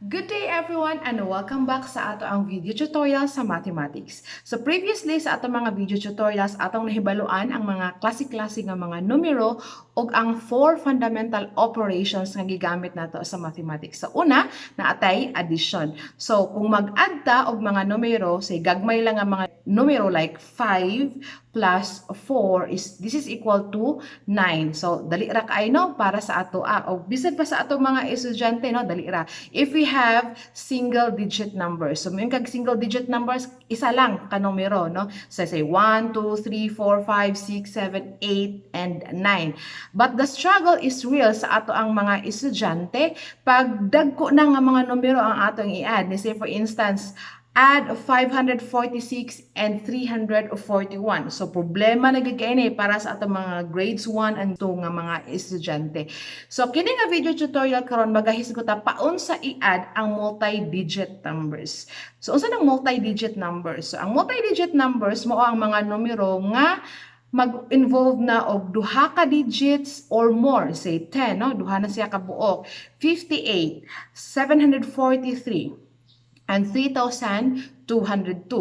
Good day, everyone, and welcome back sa atoang video tutorial sa mathematics. So previously sa atong mga video tutorials, atong nahibaluan ang mga klase-klase nga mga numero ug ang four fundamental operations nga gigamit nato sa mathematics. Sa una, naa tay addition. So kung mag-add ta og mga numero, say gagmay lang ang mga numero like 5 plus 4 is this is equal to 9. So dali ra kaayo, no, para sa ato ah, o bisan pa sa atong mga estudyante, no, dali ra. If we have single digit numbers. So moingon kag single digit numbers, isa lang ka numero, no? So say 1, 2, 3, 4, 5, 6, 7, 8 and 9. But the struggle is real sa atoang mga estudyante pag dagko na nga mga numero ang atong i-add. Ni say, for instance, add 546 and 341. So problema na gyud kaayo para sa atong mga grades 1 and 2 nga mga estudyante. So kini nga video tutorial karon, magahisgot ta paunsa i-add ang multi-digit numbers. So unsa nang multi-digit numbers? So ang multi-digit numbers mao ang mga numero nga mag-involve na og duha ka digits or more, say 10, no? Duha na siya ka buok. 58, 743, and 3,202,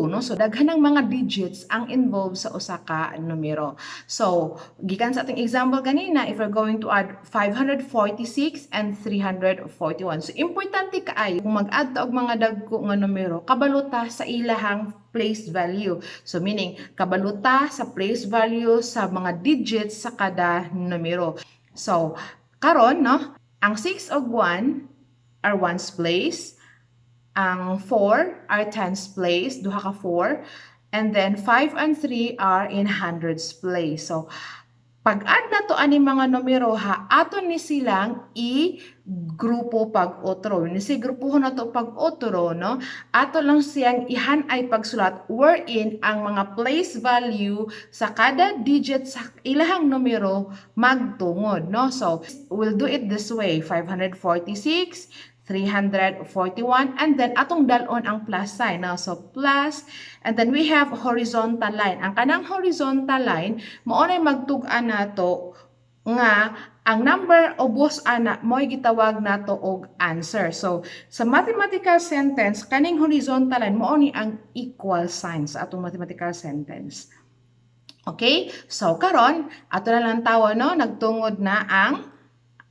no? So daghan ng mga digits ang involved sa usa ka numero. So gikan sa atong example kanina, if we're going to add 546 and 341, so importante kaayo kung mag-add ta og mga dagko nga numero, kabalo ta sa ilahang place value. So meaning, kabalo ta sa place value sa mga digits sa kada numero. So karon, no, ang 6 ug 1 are ones place, ang 4 are tens place, duha ka 4, and then 5 and 3 are in hundreds place. So, pag-add nato ani mga numero ha, ato ni silang i-grupo pag otro. Ni si grupo nato pag otro, no? Ato lang siyang ihanay pagsulat wherein ang mga place value sa kada digit sa ilahang numero magtungod, no? So, we'll do it this way: 546, 341, and then atong dalon ang plus sign, no? So plus, and then we have horizontal line. Ang kanang horizontal line mao nay magtug-an nato nga ang number ubos ana mo'y gitawag nato og answer. So sa mathematical sentence, kaning horizontal line mao ni ang equal sign sa atong mathematical sentence. Okay? So karon ato na lang tawo, no, nagtungod na ang,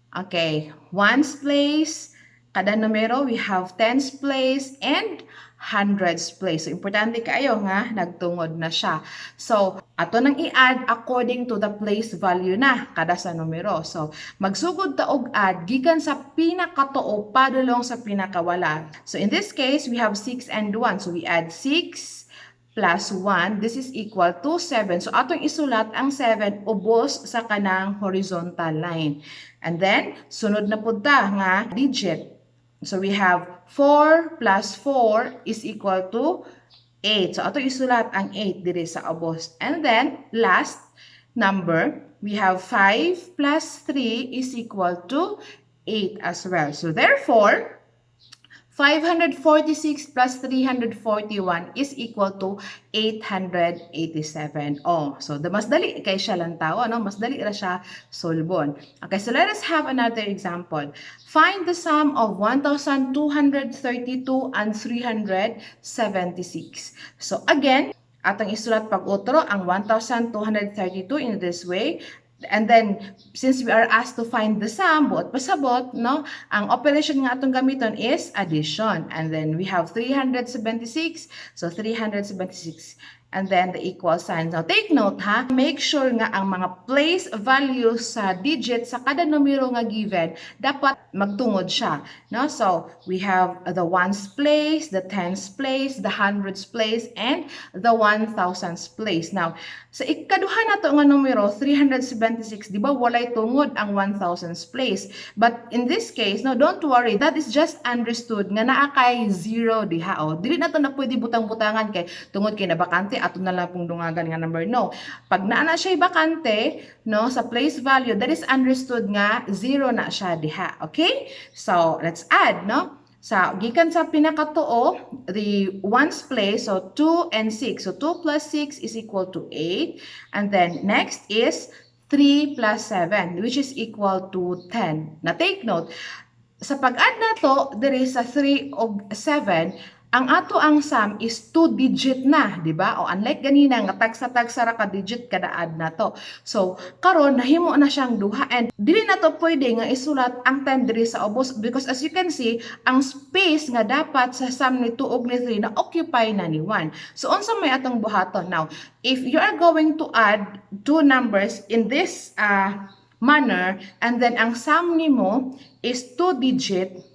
okay, ones place kada numero, we have tens place and hundreds place. So, importante kaayo nga nagtungod na siya. So, ato nang i-add according to the place value na kada sa numero. So, magsugod ta og add gikan sa pinakatuo padulong sa pinakawala. So, in this case, we have 6 and 1. So, we add 6 plus 1, this is equal to 7. So, atong isulat ang 7 ubos sa kanang horizontal line. And then, sunod na pud ta nga digit. So, we have 4 plus 4 is equal to 8. So, ato isulat ang 8 diri sa ubos. And then, last number, we have 5 plus 3 is equal to 8 as well. So, therefore, 546 plus 341 is equal to 887. Oh, so the mas dali kay siya lang tao, no? Mas dali ra siya solbon. Okay, so let us have another example. Find the sum of 1,232 and 376. So again, atong isulat pag otro ang 1,232 in this way. And then, since we are asked to find the sum, buot pasabot, no? Ang operation nga atong gamiton is addition. And then we have 376. So, 376. And then the equal sign. Now, take note ha, make sure nga ang mga place values sa digit sa kada numero nga given, dapat magtungod siya. No? So, we have the ones place, the tens place, the hundreds place, and the one thousands place. Now, sa ikaduha nato nga numero, 376, di ba walay tungod ang 1,000s place? But in this case, no, don't worry, that is just understood nga naa kay zero diha. O, dili na to na pwede butang-butangan kay tungod kay nabakante, ato na lang pong dungagan nga number. No. Pag naa na siya bakante, no, sa place value, that is understood nga zero na siya diha. Okay? So, let's add, no? Sa gikan sa pinakatuo, the ones place, so 2 and 6. So 2 plus 6 is equal to 8. And then next is 3 plus 7, which is equal to 10. Now take note, Sa pag-add nato diri sa 3 og 7, ang ato ang sum is 2 digit na, di ba? O unlike ganina nga tagsa-tagsa ra ka digit kada add nato. So, karon nahimo na siyang duha and dili na to pwede nga isulat ang 10 diri sa ubos because, as you can see, ang space nga dapat sa sum ni 2 ug ni 3 na occupy na ni 1. So, unsa may atong buhaton now? If you are going to add two numbers in this manner and then ang sum nimo is 2 digit,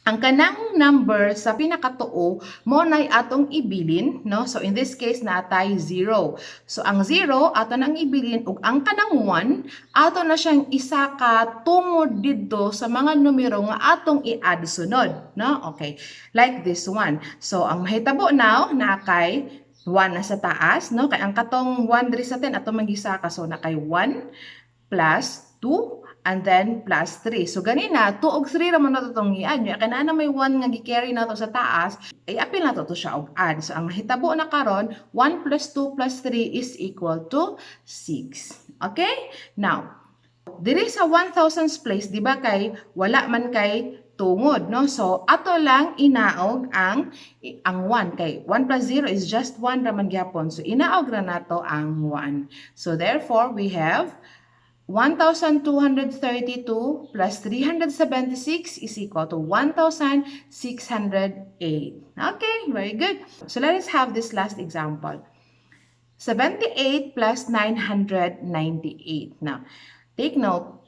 ang kanang number sa pinakatuo mo nay atong ibilin, no? So in this case, naatay 0. So ang 0 ato nang ibilin ug ang kanang 1 ato na siyang isa ka tungod didto sa mga numero nga atong i-add sunod, no? Okay. Like this one. So ang mahitabo now, naa kay 1 na sa taas, no? Kay ang katong 1 diri sa 10 ato magisaka, so naa kay 1 plus 2 and then plus 3. So ganina, 2 og 3 ra man nato tong i-add. Kaya naa na may 1 nga gi-carry nato sa taas, ay apil nato to siya og add. So ang mahitabo na karon, 1 plus 2 plus 3 is equal to 6. Okay? Now, diri sa 1,000s place, di ba kay wala man kay tungod, no? So, ato lang inaog ang 1 kay 1 plus 0 is just 1 raman gyapon. So, inaog ra nato ang 1. So, therefore, we have 1,232 plus 376 is equal to 1,608. Okay, very good. So let us have this last example. 78 plus 998. Now, take note,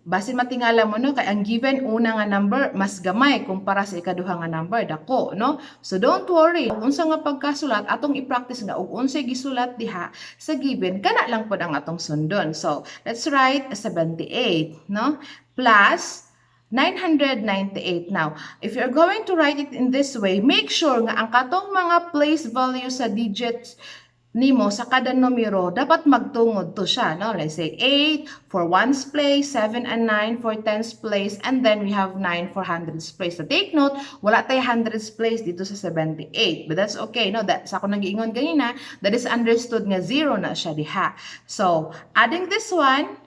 basin matingala mo, no, kay ang given una nga number mas gamay kumpara sa ikaduha nga number, dako, no? So don't worry, unsa nga pagkasulat atong i-practice nga ug unsay gisulat diha sa given, kana lang pod ang atong sundon. So let's write 78, no, plus 998. Now, if you're going to write it in this way, make sure nga ang katong mga place value sa digits nimo sa kada numero dapat magtungod to siya, no? Let's say 8 for ones place, 7 and 9 for tens place, and then we have 9 for hundreds place. So take note, wala tay hundreds place dito sa 78, but that's okay, no? That sa ako nagiingon ganina, that is understood nga 0 na siya diha. So adding this one,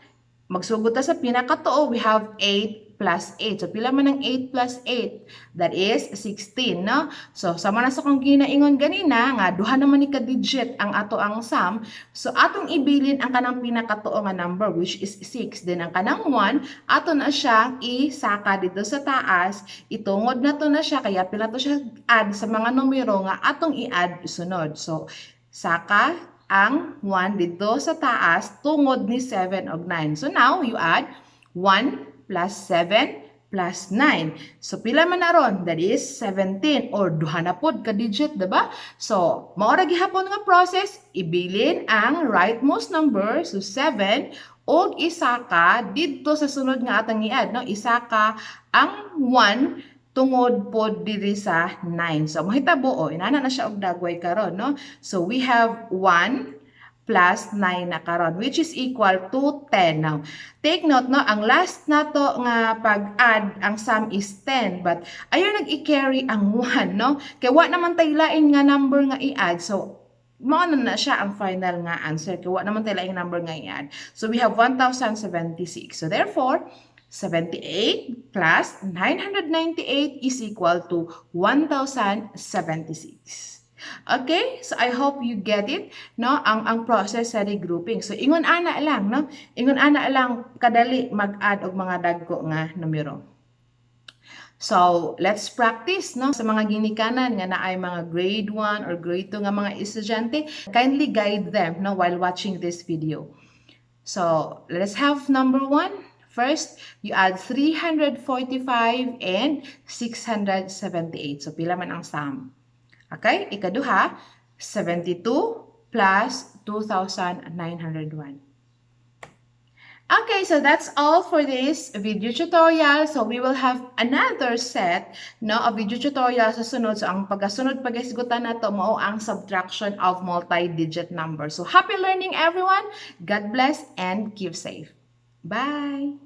magsugod ta sa pinakatuo, we have 8 plus 8. So, pila man ang 8 plus 8? That is 16, no? So, sama na sa kong ginaingon ganina, nga duha naman ni ka-digit ang ato ang sum. So, atong ibilin ang kanang pinakatuo nga number, which is 6. Then, ang kanang 1, ato na siyang isaka dito sa taas. Itungod na to na siya, kaya pila to siya add sa mga numero nga atong i-add sunod. So, saka ang 1 dito sa taas tungod ni 7 og 9. So now, you add 1 plus 7 plus 9. So, pila man na ron? That is 17 or duha na pod ka digit, diba? So, mao ra gihapon nga process, ibilin ang rightmost number, so 7, og isaka didto sa sunod nga atong i-add, no? Isaka ang 1 tungod pod diri sa 9. So, mahitabo, oh, inana na siya og dagway karon, no? So, we have 1 plus 9 na karon, which is equal to 10. Now, take note, no, ang last nato nga pag-add, ang sum is 10, but ayaw nag-i-carry ang 1, no? Kay wa naman tay lain nga number nga i-add. So, mao na na siya ang final nga answer. Kay wa naman tay laing number nga i-add. So, we have 1,076. So, therefore, 78 plus 998 is equal to 1,076. Okay? So I hope you get it, no? Ang process sa regrouping. So ingon ana lang, no? Ingon ana lang kadali mag-add og mga dagko nga numero. So, let's practice, no? Sa mga ginikanan nga naay mga grade 1 or grade 2 nga mga estudyante, kindly guide them, no, while watching this video. So, let's have number 1. First, you add 345 and 678. So, pila man ang sum? Okay? Ikaduha, 72 plus 2,901. Okay, so that's all for this video tutorial. So we will have another set, no, of video tutorial sa sunod. So ang pagkasunod paghisgutan nato mao ang subtraction of multi-digit numbers. So happy learning, everyone. God bless and keep safe. Bye.